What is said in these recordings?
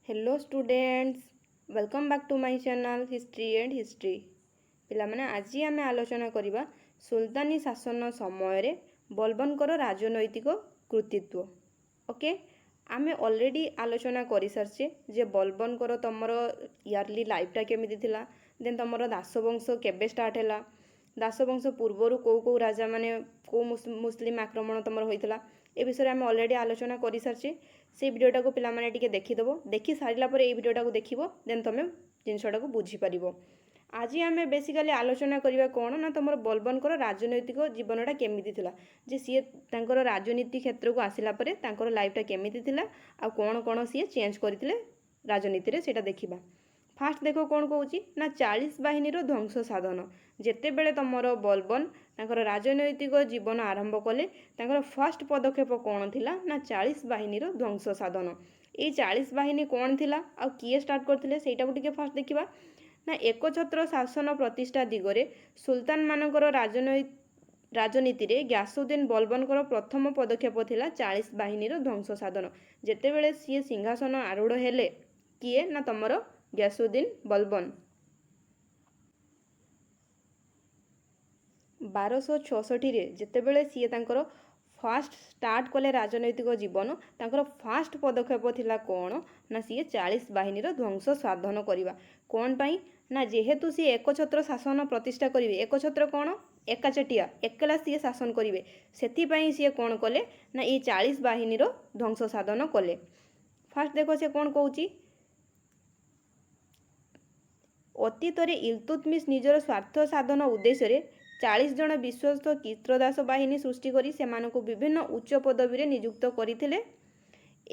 Hello students, welcome back to my channel History and History। ପିଲାମାନେ, ଆଜି ଆମେ ଆଲୋଚନା କରିବା ସୁଲତାନୀ ଶାସନ ସମୟରେ ବଲବନଙ୍କର ରାଜନୈତିକ କୃତିତ୍ୱ। ଓକେ, ଆମେ ଅଲରେଡ଼ି ଆଲୋଚନା କରିସାରିଛେ ଯେ ବଲବନଙ୍କର ତୁମର ଅର୍ଲି ଲାଇଫଟା କେମିତି ଥିଲା, ଦେନ୍ ତୁମର ଦାସବଂଶ କେବେ ଷ୍ଟାର୍ଟ ହେଲା, ଦାସବଂଶ ପୂର୍ବରୁ କେଉଁ କେଉଁ ରାଜାମାନେ, କେଉଁ ମୁସଲିମ ଆକ୍ରମଣ ତୁମର ହୋଇଥିଲା, ଏ ବିଷୟରେ ଆମେ ଅଲରେଡ଼ି ଆଲୋଚନା କରିସାରିଛେ। ସେଇ ଭିଡ଼ିଓଟାକୁ ପିଲାମାନେ ଟିକେ ଦେଖିଦେବ। ଦେଖି ସାରିଲା ପରେ ଏଇ ଭିଡ଼ିଓଟାକୁ ଦେଖିବ, ଦେନ୍ ତୁମେ ଜିନିଷଟାକୁ ବୁଝିପାରିବ। ଆଜି ଆମେ ବେସିକାଲି ଆଲୋଚନା କରିବା କ'ଣ ନା ତୁମର ବଲବନଙ୍କର ରାଜନୈତିକ ଜୀବନଟା କେମିତି ଥିଲା, ଯେ ସିଏ ତାଙ୍କର ରାଜନୀତି କ୍ଷେତ୍ରକୁ ଆସିଲା ପରେ ତାଙ୍କର ଲାଇଫଟା କେମିତି ଥିଲା ଆଉ କ'ଣ କ'ଣ ସିଏ ଚେଞ୍ଜ କରିଥିଲେ ରାଜନୀତିରେ, ସେଇଟା ଦେଖିବା। ଫାଷ୍ଟ ଦେଖ କ'ଣ କହୁଛି ନା 40 ବାହିନୀର ଧ୍ୱଂସ ସାଧନ। ଯେତେବେଳେ ତୁମର ବଲବନ ତାଙ୍କର ରାଜନୈତିକ ଜୀବନ ଆରମ୍ଭ କଲେ, ତାଙ୍କର ଫାଷ୍ଟ ପଦକ୍ଷେପ କ'ଣ ଥିଲା ନା 40 ବାହିନୀର ଧ୍ୱଂସ ସାଧନ। ଏଇ 40 ବାହିନୀ କ'ଣ ଥିଲା ଆଉ କିଏ ଷ୍ଟାର୍ଟ କରିଥିଲେ, ସେଇଟାକୁ ଟିକେ ଫାଷ୍ଟ ଦେଖିବା। ନା ଏକଛତ୍ର ଶାସନ ପ୍ରତିଷ୍ଠା ଦିଗରେ ସୁଲତାନମାନଙ୍କର ରାଜନୀତିରେ ଗ୍ୟାସୁଦ୍ଦିନ ବଲବନଙ୍କର ପ୍ରଥମ ପଦକ୍ଷେପ ଥିଲା 40 ବାହିନୀର ଧ୍ୱଂସ ସାଧନ। ଯେତେବେଳେ ସିଏ ସିଂହାସନ ଆରୂଢ଼ ହେଲେ, କିଏ ନା ତମର ଗ୍ୟାସୁଦ୍ଦିନ ବଲବନ, 1266ରେ ଯେତେବେଳେ ସିଏ ତାଙ୍କର ଫାଷ୍ଟ ଷ୍ଟାର୍ଟ କଲେ ରାଜନୈତିକ ଜୀବନ, ତାଙ୍କର ଫାଷ୍ଟ ପଦକ୍ଷେପ ଥିଲା କ'ଣ ନା ସିଏ 40 ବାହିନୀର ଧ୍ୱଂସ ସାଧନ କରିବା। କ'ଣ ପାଇଁ ନା ଯେହେତୁ ସିଏ ଏକଛତ୍ର ଶାସନ ପ୍ରତିଷ୍ଠା କରିବେ। ଏକଛତ୍ର କ'ଣ? ଏକାଚଟିଆ, ଏକଲା ସିଏ ଶାସନ କରିବେ। ସେଥିପାଇଁ ସିଏ କ'ଣ କଲେ ନା ଏଇ 40 ବାହିନୀର ଧ୍ୱଂସ ସାଧନ କଲେ। ଫାଷ୍ଟ ଦେଖ ସେ କ'ଣ କହୁଛି। ଅତୀତରେ ଇଲତୁତମିଶ ନିଜର ସ୍ୱାର୍ଥ ସାଧନ ଉଦ୍ଦେଶ୍ୟରେ 40 ଜଣ ବିଶ୍ୱସ୍ତ କ୍ରୀତଦାସ ବାହିନୀ ସୃଷ୍ଟି କରି ସେମାନଙ୍କୁ ବିଭିନ୍ନ ଉଚ୍ଚ ପଦବୀରେ ନିଯୁକ୍ତ କରିଥିଲେ।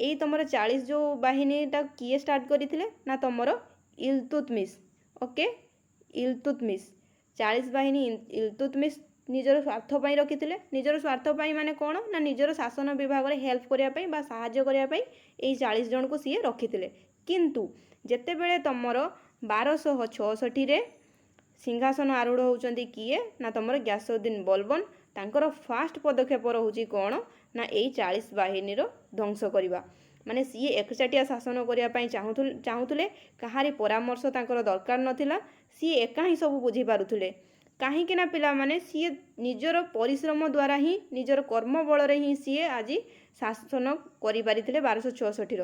ଏଇ ତୁମର 40 ଯେଉଁ ବାହିନୀଟା କିଏ ଷ୍ଟାର୍ଟ କରିଥିଲେ ନା ତୁମର ଇଲତୁତମିଶ। ଓକେ, ଇଲତୁତମିଶ 40 ବାହିନୀ ଇଲତୁତମିଶ ନିଜର ସ୍ୱାର୍ଥ ପାଇଁ ରଖିଥିଲେ। ନିଜର ସ୍ୱାର୍ଥ ପାଇଁ ମାନେ କ'ଣ ନା ନିଜର ଶାସନ ବିଭାଗରେ ହେଲ୍ପ କରିବା ପାଇଁ ବା ସାହାଯ୍ୟ କରିବା ପାଇଁ ଏଇ 40 ଜଣକୁ ସିଏ ରଖିଥିଲେ। କିନ୍ତୁ ଯେତେବେଳେ ତୁମର 1266ରେ ସିଂହାସନ ଆରୂଢ଼ ହେଉଛନ୍ତି କିଏ ନା ତୁମର ଗ୍ୟାସୁଦ୍ଦିନ ବଲବନ, ତାଙ୍କର ଫାଷ୍ଟ ପଦକ୍ଷେପ ରହୁଛି କ'ଣ ନା ଏଇ 40 ବାହିନୀର ଧ୍ୱଂସ କରିବା। ମାନେ ସିଏ ଏକଚାଟିଆ ଶାସନ କରିବା ପାଇଁ ଚାହୁଁଥିଲେ, କାହାରି ପରାମର୍ଶ ତାଙ୍କର ଦରକାର ନଥିଲା, ସିଏ ଏକା ହିଁ ସବୁ ବୁଝିପାରୁଥିଲେ। କାହିଁକି ନା ପିଲାମାନେ, ସିଏ ନିଜର ପରିଶ୍ରମ ଦ୍ୱାରା ହିଁ, ନିଜର କର୍ମ ବଳରେ ହିଁ ସିଏ ଆଜି ଶାସନ କରିପାରିଥିଲେ 1266ର।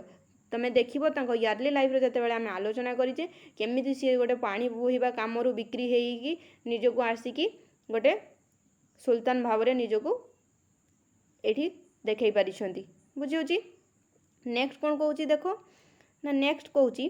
ତମେ ଦେଖିବ ତାଙ୍କ ଅର୍ଲି ଲାଇଫ୍ରେ ଯେତେବେଳେ ଆମେ ଆଲୋଚନା କରିଛେ, କେମିତି ସିଏ ଗୋଟେ ପାଣି ବୋହିବା କାମରୁ ବିକ୍ରି ହେଇକି ନିଜକୁ ଆସିକି ଗୋଟେ ସୁଲତାନ ଭାବରେ ନିଜକୁ ଏଇଠି ଦେଖାଇ ପାରିଛନ୍ତି। ବୁଝିହେଉଛି? ନେକ୍ସଟ କ'ଣ କହୁଛି ଦେଖ। ନା ନେକ୍ସଟ କହୁଛି,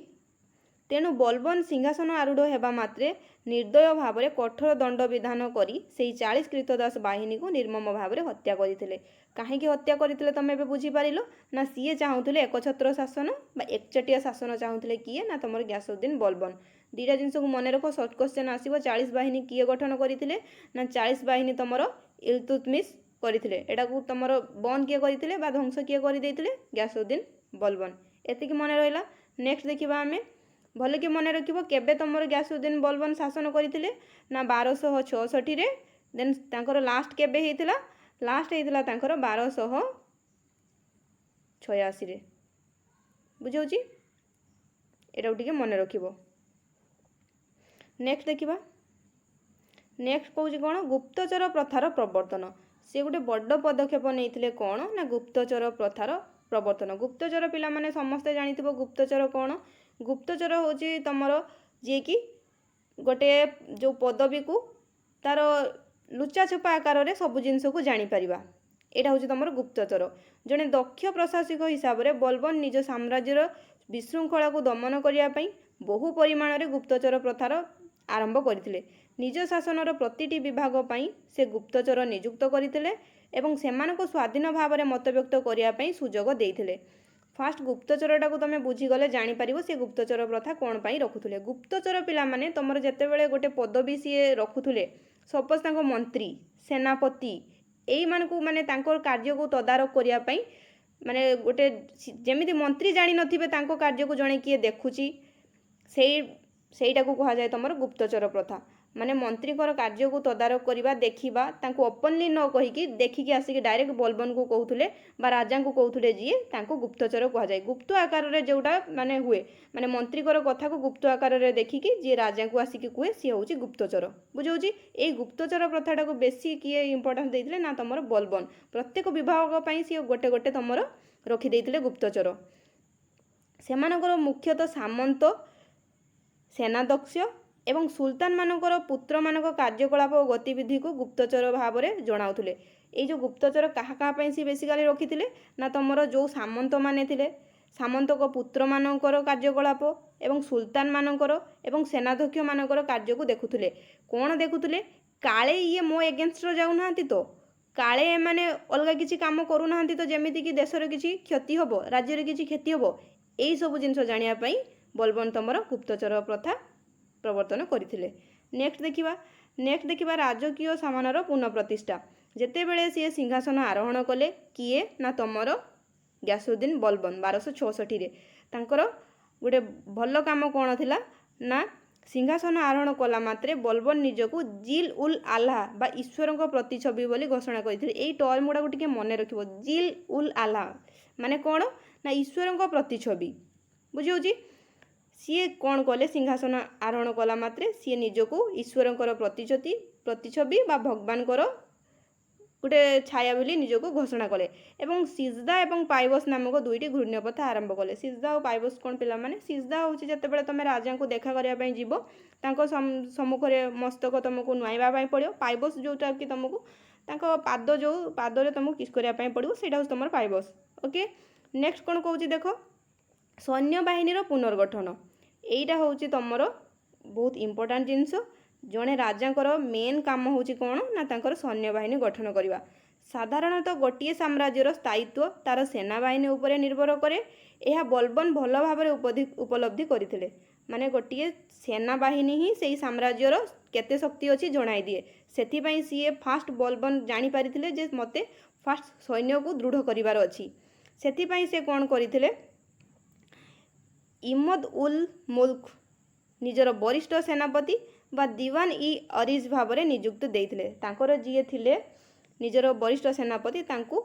ତେଣୁ ବଲବନ ସିଂହାସନ ଆରୂଢ଼ ହେବା ମାତ୍ରେ ନିର୍ଦ୍ଦୟ ଭାବରେ କଠୋର ଦଣ୍ଡ ବିଧାନ କରି ସେଇ 40 କ୍ରୀତଦାସ ବାହିନୀକୁ ନିର୍ମମ ଭାବରେ ହତ୍ୟା କରିଥିଲେ। କାହିଁକି ହତ୍ୟା କରିଥିଲେ ତମେ ଏବେ ବୁଝିପାରିଲ ନା ସିଏ ଚାହୁଁଥିଲେ ଏକଛତ୍ର ଶାସନ ବା ଏକଚାଟିଆ ଶାସନ ଚାହୁଁଥିଲେ। କିଏ ନା ତମର ଗ୍ୟାସୁଦ୍ଦିନ ବଲବନ। ଦୁଇଟା ଜିନିଷକୁ ମନେ ରଖ, ସର୍ଟ କ୍ୱେଶ୍ଚନ୍ ଆସିବ। 40 ବାହିନୀ କିଏ ଗଠନ କରିଥିଲେ ନା 40 ବାହିନୀ ତମର ଇଲତୁତମିଶ କରିଥିଲେ। ଏଟାକୁ ତମର ବନ୍ଦ କିଏ କରିଥିଲେ ବା ଧ୍ୱଂସ କିଏ କରିଦେଇଥିଲେ? ଗ୍ୟାସୁଦ୍ଦିନ ବଲବନ। ଏତିକି ମନେ ରହିଲା। ନେକ୍ସଟ ଦେଖିବା ଆମେ। ଭଲକି ମନେ ରଖିବ, କେବେ ତମର ଗ୍ୟାସୁଦ୍ଦିନ ବଲବନ ଶାସନ କରିଥିଲେ ନା 1266ରେ। ଦେନ୍ ତାଙ୍କର ଲାଷ୍ଟ କେବେ ହେଇଥିଲା? ଲାଷ୍ଟ ହେଇଥିଲା ତାଙ୍କର 1286ରେ। ବୁଝାଉଛି? ଏଟାକୁ ଟିକେ ମନେ ରଖିବ। ନେକ୍ସଟ ଦେଖିବା। ନେକ୍ସଟ କହୁଛି କ'ଣ? ଗୁପ୍ତଚର ପ୍ରଥାର ପ୍ରବର୍ତ୍ତନ। ସିଏ ଗୋଟେ ବଡ଼ ପଦକ୍ଷେପ ନେଇଥିଲେ। କ'ଣ ନା ଗୁପ୍ତଚର ପ୍ରଥାର ପ୍ରବର୍ତ୍ତନ। ଗୁପ୍ତଚର ପିଲାମାନେ ସମସ୍ତେ ଜାଣିଥିବ ଗୁପ୍ତଚର କ'ଣ। ଗୁପ୍ତଚର ହେଉଛି ତମର ଯିଏକି ଗୋଟେ ଯେଉଁ ପଦବୀକୁ ତାର ଲୁଚାଛପା ଆକାରରେ ସବୁ ଜିନିଷକୁ ଜାଣିପାରିବା, ଏଇଟା ହେଉଛି ତମର ଗୁପ୍ତଚର। ଜଣେ ଦକ୍ଷ ପ୍ରଶାସକ ହିସାବରେ ବଲବନ ନିଜ ସାମ୍ରାଜ୍ୟର ବିଶୃଙ୍ଖଳାକୁ ଦମନ କରିବା ପାଇଁ ବହୁ ପରିମାଣରେ ଗୁପ୍ତଚର ପ୍ରଥାର ଆରମ୍ଭ କରିଥିଲେ। ନିଜ ଶାସନର ପ୍ରତିଟି ବିଭାଗ ପାଇଁ ସେ ଗୁପ୍ତଚର ନିଯୁକ୍ତ କରିଥିଲେ ଏବଂ ସେମାନଙ୍କୁ ସ୍ୱାଧୀନ ଭାବରେ ମତବ୍ୟକ୍ତ କରିବା ପାଇଁ ସୁଯୋଗ ଦେଇଥିଲେ। ଫାଷ୍ଟ ଗୁପ୍ତଚରଟାକୁ ତୁମେ ବୁଝିଗଲେ ଜାଣିପାରିବ ସେ ଗୁପ୍ତଚର ପ୍ରଥା କ'ଣ ପାଇଁ ରଖୁଥିଲେ। ଗୁପ୍ତଚର ପିଲାମାନେ ତୁମର ଯେତେବେଳେ ଗୋଟେ ପଦବୀ ସିଏ ରଖୁଥିଲେ, ସପୋଜ ତାଙ୍କ ମନ୍ତ୍ରୀ, ସେନାପତି, ଏଇମାନଙ୍କୁ ମାନେ ତାଙ୍କର କାର୍ଯ୍ୟକୁ ତଦାରଖ କରିବା ପାଇଁ, ମାନେ ଗୋଟେ ଯେମିତି ମନ୍ତ୍ରୀ ଜାଣିନଥିବେ ତାଙ୍କ କାର୍ଯ୍ୟକୁ ଜଣେ କିଏ ଦେଖୁଛି, ସେଇଟାକୁ କୁହାଯାଏ ତୁମର ଗୁପ୍ତଚର ପ୍ରଥା। ମାନେ ମନ୍ତ୍ରୀଙ୍କର କାର୍ଯ୍ୟକୁ ତଦାରଖ କରିବା, ଦେଖିବା, ତାଙ୍କୁ ଓପନଲି ନ କହିକି ଦେଖିକି ଆସିକି ଡାଇରେକ୍ଟ ବଲବନକୁ କହୁଥିଲେ ବା ରାଜାଙ୍କୁ କହୁଥିଲେ ଯିଏ, ତାଙ୍କୁ ଗୁପ୍ତଚର କୁହାଯାଏ। ଗୁପ୍ତ ଆକାରରେ ଯେଉଁଟା ମାନେ ହୁଏ, ମାନେ ମନ୍ତ୍ରୀଙ୍କର କଥାକୁ ଗୁପ୍ତ ଆକାରରେ ଦେଖିକି ଯିଏ ରାଜାଙ୍କୁ ଆସିକି କୁହେ, ସିଏ ହେଉଛି ଗୁପ୍ତଚର। ବୁଝାଉଛି? ଏଇ ଗୁପ୍ତଚର ପ୍ରଥାଟାକୁ ବେଶୀ କିଏ ଇମ୍ପୋର୍ଟାନ୍ସ ଦେଇଥିଲେ ନା ତମର ବଲବନ। ପ୍ରତ୍ୟେକ ବିଭାଗ ପାଇଁ ସିଏ ଗୋଟେ ଗୋଟେ ତମର ରଖିଦେଇଥିଲେ ଗୁପ୍ତଚର। ସେମାନଙ୍କର ମୁଖ୍ୟତଃ ସାମନ୍ତ, ସେନାଧ୍ୟକ୍ଷ ଏବଂ ସୁଲତାନମାନଙ୍କର ପୁତ୍ରମାନଙ୍କ କାର୍ଯ୍ୟକଳାପ ଓ ଗତିବିଧିକୁ ଗୁପ୍ତଚର ଭାବରେ ଜଣାଉଥିଲେ। ଏଇ ଯେଉଁ ଗୁପ୍ତଚର କାହା କାହା ପାଇଁ ସିଏ ବେସିକାଲି ରଖିଥିଲେ ନା ତମର ଯେଉଁ ସାମନ୍ତମାନେ ଥିଲେ, ସାମନ୍ତଙ୍କ ପୁତ୍ରମାନଙ୍କର କାର୍ଯ୍ୟକଳାପ ଏବଂ ସୁଲତାନମାନଙ୍କର ଏବଂ ସେନାଧ୍ୟକ୍ଷମାନଙ୍କର କାର୍ଯ୍ୟକୁ ଦେଖୁଥିଲେ। କ'ଣ ଦେଖୁଥିଲେ? କାଳେ ଇଏ ମୋ ଏଗେନଷ୍ଟରେ ଯାଉନାହାନ୍ତି ତ, କାଳେ ଏମାନେ ଅଲଗା କିଛି କାମ କରୁନାହାନ୍ତି ତ, ଯେମିତିକି ଦେଶର କିଛି କ୍ଷତି ହେବ, ରାଜ୍ୟରେ କିଛି କ୍ଷତି ହେବ, ଏଇସବୁ ଜିନିଷ ଜାଣିବା ପାଇଁ ବଲବନ ତମର ଗୁପ୍ତଚର ପ୍ରଥା ପ୍ରବର୍ତ୍ତନ କରିଥିଲେ। ନେକ୍ସଟ ଦେଖିବା ରାଜକୀୟ ସାମାନର ପୁନଃ ପ୍ରତିଷ୍ଠା। ଯେତେବେଳେ ସିଏ ସିଂହାସନ ଆରୋହଣ କଲେ, କିଏ ନା ତମର ଗ୍ୟାସୁଦ୍ଦିନ ବଲବନ, 1266ରେ, ତାଙ୍କର ଗୋଟେ ଭଲ କାମ କ'ଣ ଥିଲା ନା ସିଂହାସନ ଆରୋହଣ କଲା ମାତ୍ରେ ବଲବନ ନିଜକୁ ଜିଲ୍ ଉଲ୍ ଆଲ୍ହା ବା ଈଶ୍ୱରଙ୍କ ପ୍ରତିଛବି ବୋଲି ଘୋଷଣା କରିଥିଲେ। ଏଇ ଟର୍ମ ଗୁଡ଼ାକୁ ଟିକେ ମନେ ରଖିବ। ଜିଲ୍ ଉଲ୍ ଆଲ୍ହା ମାନେ କ'ଣ ନା ଈଶ୍ୱରଙ୍କ ପ୍ରତିଛବି। ବୁଝିହେଉଛି? ସିଏ କ'ଣ କଲେ? ସିଂହାସନ ଆରୋହଣ କଲା ମାତ୍ରେ ସିଏ ନିଜକୁ ଈଶ୍ୱରଙ୍କର ପ୍ରତିଛବି ବା ଭଗବାନଙ୍କର ଗୋଟେ ଛାୟା ବୋଲି ନିଜକୁ ଘୋଷଣା କଲେ ଏବଂ ସିଜଦା ଏବଂ ପାଇବସ୍ ନାମକ ଦୁଇଟି ଘୃଣ୍ୟ ପ୍ରଥା ଆରମ୍ଭ କଲେ। ସିଜଦା ଆଉ ପାଇବସ୍ କ'ଣ ପିଲାମାନେ? ସିଜଦା ହେଉଛି ଯେତେବେଳେ ତୁମେ ରାଜାଙ୍କୁ ଦେଖା କରିବା ପାଇଁ ଯିବ, ତାଙ୍କ ସମ୍ମୁଖରେ ମସ୍ତକ ତୁମକୁ ନୁଆଁଇବା ପାଇଁ ପଡ଼ିବ। ପାଇବସ୍ ଯେଉଁଟା କି ତୁମକୁ ତାଙ୍କ ପାଦ, ଯେଉଁ ପାଦରେ ତୁମକୁ କିସ୍ କରିବା ପାଇଁ ପଡ଼ିବ, ସେଇଟା ହେଉଛି ତୁମର ପାଇବସ୍। ଓକେ, ନେକ୍ସଟ କ'ଣ କହୁଛି ଦେଖ। ସୈନ୍ୟବାହିନୀର ପୁନର୍ଗଠନ। ଏଇଟା ହେଉଛି ତୁମର ବହୁତ ଇମ୍ପୋର୍ଟାଣ୍ଟ ଜିନିଷ। ଜଣେ ରାଜାଙ୍କର ମେନ୍ କାମ ହେଉଛି କ'ଣ ନା ତାଙ୍କର ସୈନ୍ୟବାହିନୀ ଗଠନ କରିବା। ସାଧାରଣତଃ ଗୋଟିଏ ସାମ୍ରାଜ୍ୟର ସ୍ଥାୟିତ୍ୱ ତା'ର ସେନାବାହିନୀ ଉପରେ ନିର୍ଭର କରେ। ଏହା ବଲବନ ଭଲ ଭାବରେ ଉପଲବ୍ଧି କରିଥିଲେ। ମାନେ ଗୋଟିଏ ସେନାବାହିନୀ ହିଁ ସେଇ ସାମ୍ରାଜ୍ୟର କେତେ ଶକ୍ତି ଅଛି ଜଣାଇ ଦିଏ। ସେଥିପାଇଁ ସିଏ ଫାଷ୍ଟ ବଲବନ ଜାଣିପାରିଥିଲେ ଯେ ମୋତେ ଫାଷ୍ଟ ସୈନ୍ୟକୁ ଦୃଢ଼ କରିବାର ଅଛି। ସେଥିପାଇଁ ସେ କ'ଣ କରିଥିଲେ? ଇମଦ ଉଲ୍ ମୁଲ୍କ ନିଜର ବରିଷ୍ଠ ସେନାପତି ବା ଦିୱାନ ଇ ଅରିଜ ଭାବରେ ନିଯୁକ୍ତି ଦେଇଥିଲେ। ତାଙ୍କର ଯିଏ ଥିଲେ ନିଜର ବରିଷ୍ଠ ସେନାପତି, ତାଙ୍କୁ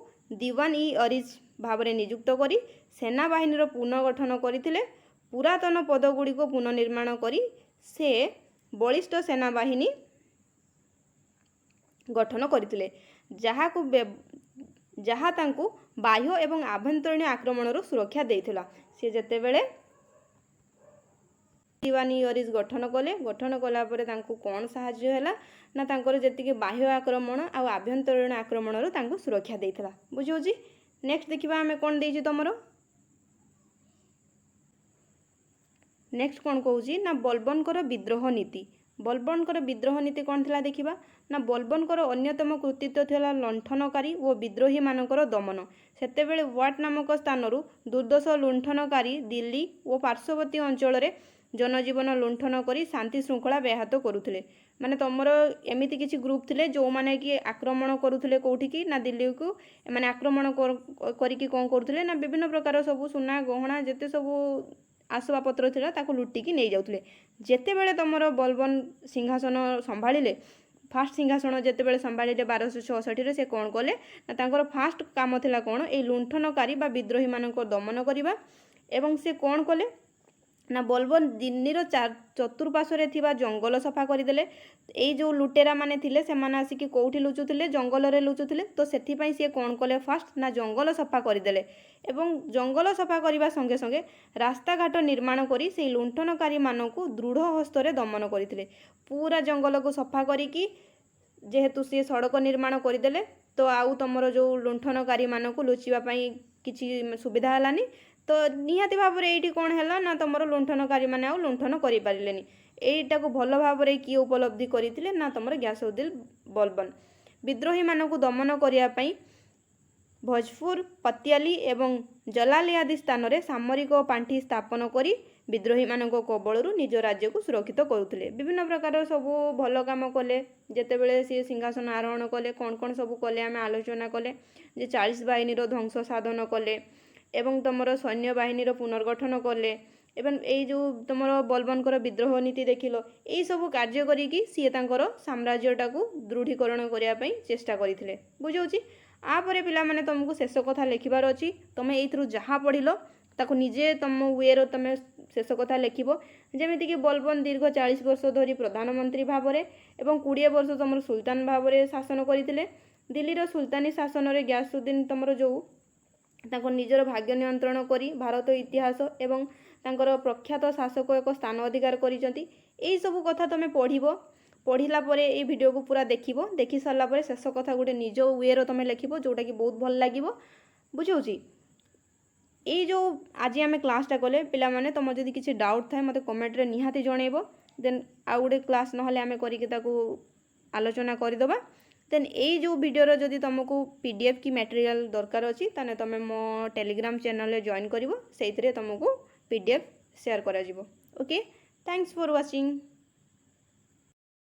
ଦିୱାନ ଇ ଅରିଜ ଭାବରେ ନିଯୁକ୍ତ କରି ସେନାବାହିନୀର ପୁନର୍ଗଠନ କରିଥିଲେ। ପୁରାତନ ପଦଗୁଡ଼ିକୁ ପୁନର୍ନିର୍ମାଣ କରି ସେ ବଳିଷ୍ଠ ସେନାବାହିନୀ ଗଠନ କରିଥିଲେ, ଯାହା ତାଙ୍କୁ ବାହ୍ୟ ଏବଂ ଆଭ୍ୟନ୍ତରୀଣ ଆକ୍ରମଣରୁ ସୁରକ୍ଷା ଦେଇଥିଲା। ସେ ଯେତେବେଳେ ଦିୱାନ ଇ ଅରିଜ ଗଠନ କଲେ, ଗଠନ କଲା ପରେ ତାଙ୍କୁ କ'ଣ ସାହାଯ୍ୟ ହେଲା ନା ତାଙ୍କର ଯେତିକି ବାହ୍ୟ ଆକ୍ରମଣ ଆଉ ଆଭ୍ୟନ୍ତରୀଣ ଆକ୍ରମଣରୁ ତାଙ୍କୁ ସୁରକ୍ଷା ଦେଇଥିଲା। ବୁଝିହେଉଛି? ନେକ୍ସଟ ଦେଖିବା ଆମେ କ'ଣ ଦେଇଛି ତମର। ନେକ୍ସଟ କ'ଣ କହୁଛି ନା ବଲବନଙ୍କର ବିଦ୍ରୋହ ନୀତି। ବଲବନଙ୍କର ବିଦ୍ରୋହ ନୀତି କ'ଣ ଥିଲା ଦେଖିବା ନା ବଲବନଙ୍କର ଅନ୍ୟତମ କୃତିତ୍ୱ ଥିଲା ଲୁଣ୍ଠନକାରୀ ଓ ବିଦ୍ରୋହୀମାନଙ୍କର ଦମନ। ସେତେବେଳେ ୱାଟ୍ ନାମକ ସ୍ଥାନରୁ ଦୁର୍ଦ୍ଧର୍ଷ ଲୁଣ୍ଠନକାରୀ ଦିଲ୍ଲୀ ଓ ପାର୍ଶ୍ୱବର୍ତ୍ତୀ ଅଞ୍ଚଳରେ ଜନଜୀବନ ଲୁଣ୍ଠନ କରି ଶାନ୍ତି ଶୃଙ୍ଖଳା ବ୍ୟାହତ କରୁଥିଲେ। ମାନେ ତମର ଏମିତି କିଛି ଗ୍ରୁପ୍ ଥିଲେ ଯେଉଁମାନେ କି ଆକ୍ରମଣ କରୁଥିଲେ। କେଉଁଠିକି ନା ଦିଲ୍ଲୀକୁ। ଏମାନେ ଆକ୍ରମଣ କରିକି କ'ଣ କରୁଥିଲେ ନା ବିଭିନ୍ନ ପ୍ରକାର ସବୁ ସୁନା ଗହଣା, ଯେତେ ସବୁ ଆସବାବପତ୍ର ଥିଲା, ତାକୁ ଲୁଟିକି ନେଇଯାଉଥିଲେ। ଯେତେବେଳେ ତମର ବଲବନ ସିଂହାସନ ସମ୍ଭାଳିଲେ, ଫାଷ୍ଟ ସିଂହାସନ ଯେତେବେଳେ ସମ୍ଭାଳିଲେ 1266ରେ, ସେ କ'ଣ କଲେ ନା ତାଙ୍କର ଫାଷ୍ଟ କାମ ଥିଲା କ'ଣ? ଏଇ ଲୁଣ୍ଠନକାରୀ ବା ବିଦ୍ରୋହୀମାନଙ୍କ ଦମନ କରିବା। ଏବଂ ସେ କ'ଣ କଲେ ନା ବଲବନ ଦିଲ୍ଲୀର ଚତୁଃପାର୍ଶ୍ୱରେ ଥିବା ଜଙ୍ଗଲ ସଫା କରିଦେଲେ। ଏଇ ଯେଉଁ ଲୁଟେରା ମାନେ ଥିଲେ, ସେମାନେ ଆସିକି କେଉଁଠି ଲୁଚୁଥିଲେ? ଜଙ୍ଗଲରେ ଲୁଚୁଥିଲେ। ତ ସେଥିପାଇଁ ସିଏ କ'ଣ କଲେ ଫାଷ୍ଟ ନା ଜଙ୍ଗଲ ସଫା କରିଦେଲେ ଏବଂ ଜଙ୍ଗଲ ସଫା କରିବା ସଙ୍ଗେ ସଙ୍ଗେ ରାସ୍ତାଘାଟ ନିର୍ମାଣ କରି ସେଇ ଲୁଣ୍ଠନକାରୀମାନଙ୍କୁ ଦୃଢ଼ ହସ୍ତରେ ଦମନ କରିଥିଲେ। ପୁରା ଜଙ୍ଗଲକୁ ସଫା କରିକି ଯେହେତୁ ସିଏ ସଡ଼କ ନିର୍ମାଣ କରିଦେଲେ, ତ ଆଉ ତୁମର ଯେଉଁ ଲୁଣ୍ଠନକାରୀମାନଙ୍କୁ ଲୁଚିବା ପାଇଁ କିଛି ସୁବିଧା ହେଲାନି। ତ ନିହାତି ଭାବରେ ଏଇଠି କ'ଣ ହେଲା ନା ତୁମର ଲୁଣ୍ଠନକାରୀମାନେ ଆଉ ଲୁଣ୍ଠନ କରିପାରିଲେନି। ଏଇଟାକୁ ଭଲ ଭାବରେ କିଏ ଉପଲବ୍ଧି କରିଥିଲେ ନା ତୁମର ଗ୍ୟାସଉଦ୍ଦିନ ବଲବନ। ବିଦ୍ରୋହୀମାନଙ୍କୁ ଦମନ କରିବା ପାଇଁ ଭୋଜପୁର, ପତିଆଲି ଏବଂ ଜଲାଲି ଆଦି ସ୍ଥାନରେ ସାମରିକ ପାଣ୍ଠି ସ୍ଥାପନ କରି ବିଦ୍ରୋହୀମାନଙ୍କ କବଳରୁ ନିଜ ରାଜ୍ୟକୁ ସୁରକ୍ଷିତ କରୁଥିଲେ। ବିଭିନ୍ନ ପ୍ରକାର ସବୁ ଭଲ କାମ କଲେ। ଯେତେବେଳେ ସିଏ ସିଂହାସନ ଆରୋହଣ କଲେ, କ'ଣ କ'ଣ ସବୁ କଲେ ଆମେ ଆଲୋଚନା କଲେ ଯେ 40 ବାହିନୀର ଧ୍ୱଂସ ସାଧନ କଲେ ଏବଂ ତୁମର ସୈନ୍ୟବାହିନୀର ପୁନର୍ଗଠନ କଲେ ଏବଂ ଏଇ ଯେଉଁ ତୁମର ବଲବନଙ୍କର ବିଦ୍ରୋହ ନୀତି ଦେଖିଲ, ଏଇସବୁ କାର୍ଯ୍ୟ କରିକି ସିଏ ତାଙ୍କର ସାମ୍ରାଜ୍ୟଟାକୁ ଦୃଢ଼ୀକରଣ କରିବା ପାଇଁ ଚେଷ୍ଟା କରିଥିଲେ। ବୁଝାଉଛି? ଆପରେ ପିଲାମାନେ, ତୁମକୁ ଶେଷ କଥା ଲେଖିବାର ଅଛି। ତୁମେ ଏଇଥିରୁ ଯାହା ପଢ଼ିଲ, ତାକୁ ନିଜେ ତୁମ ୱେର ତୁମେ ଶେଷ କଥା ଲେଖିବ। ଯେମିତିକି ବଲବନ ଦୀର୍ଘ 40 ବର୍ଷ ଧରି ପ୍ରଧାନମନ୍ତ୍ରୀ ଭାବରେ ଏବଂ 20 ବର୍ଷ ତୁମର ସୁଲତାନ ଭାବରେ ଶାସନ କରିଥିଲେ। ଦିଲ୍ଲୀର ସୁଲତାନୀ ଶାସନରେ ଗ୍ୟାସୁଦ୍ଦିନ ତୁମର ଯେଉଁ ତାଙ୍କ ନିଜର ଭାଗ୍ୟ ନିୟନ୍ତ୍ରଣ କରି ଭାରତ ଇତିହାସ ଏବଂ ତାଙ୍କର ପ୍ରଖ୍ୟାତ ଶାସକ ଏକ ସ୍ଥାନ ଅଧିକାର କରିଛନ୍ତି। ଏଇସବୁ କଥା ତୁମେ ପଢ଼ିବ। ପଢ଼ିଲା ପରେ ଏଇ ଭିଡ଼ିଓକୁ ପୁରା ଦେଖିବ। ଦେଖି ସାରିଲା ପରେ ଶେଷ କଥା ଗୋଟେ ନିଜ ୱେର ତୁମେ ଲେଖିବ, ଯେଉଁଟାକି ବହୁତ ଭଲ ଲାଗିବ। ବୁଝାଉଛି? ଏଇ ଯେଉଁ ଆଜି ଆମେ କ୍ଲାସ୍ଟା କଲେ ପିଲାମାନେ, ତୁମର ଯଦି କିଛି ଡାଉଟ୍ ଥାଏ, ମୋତେ କମେଣ୍ଟରେ ନିହାତି ଜଣେଇବ। ଦେନ୍ ଆଉ ଗୋଟେ କ୍ଲାସ୍ ନହେଲେ ଆମେ କରିକି ତାକୁ ଆଲୋଚନା କରିଦେବା। ଦେନ୍ ଏଇ ଯେଉଁ ଭିଡ଼ିଓର ଯଦି ତୁମକୁ ପିଡିଏଫ୍ କି ମ୍ୟାଟେରିଆଲ୍ ଦରକାର ଅଛି, ତାହେଲେ ତୁମେ ମୋ ଟେଲିଗ୍ରାମ ଚ୍ୟାନେଲରେ ଜଏନ୍ କରିବ। ସେଇଥିରେ ତୁମକୁ ପିଡିଏଫ୍ ସେୟାର କରାଯିବ। Okay, thanks for watching.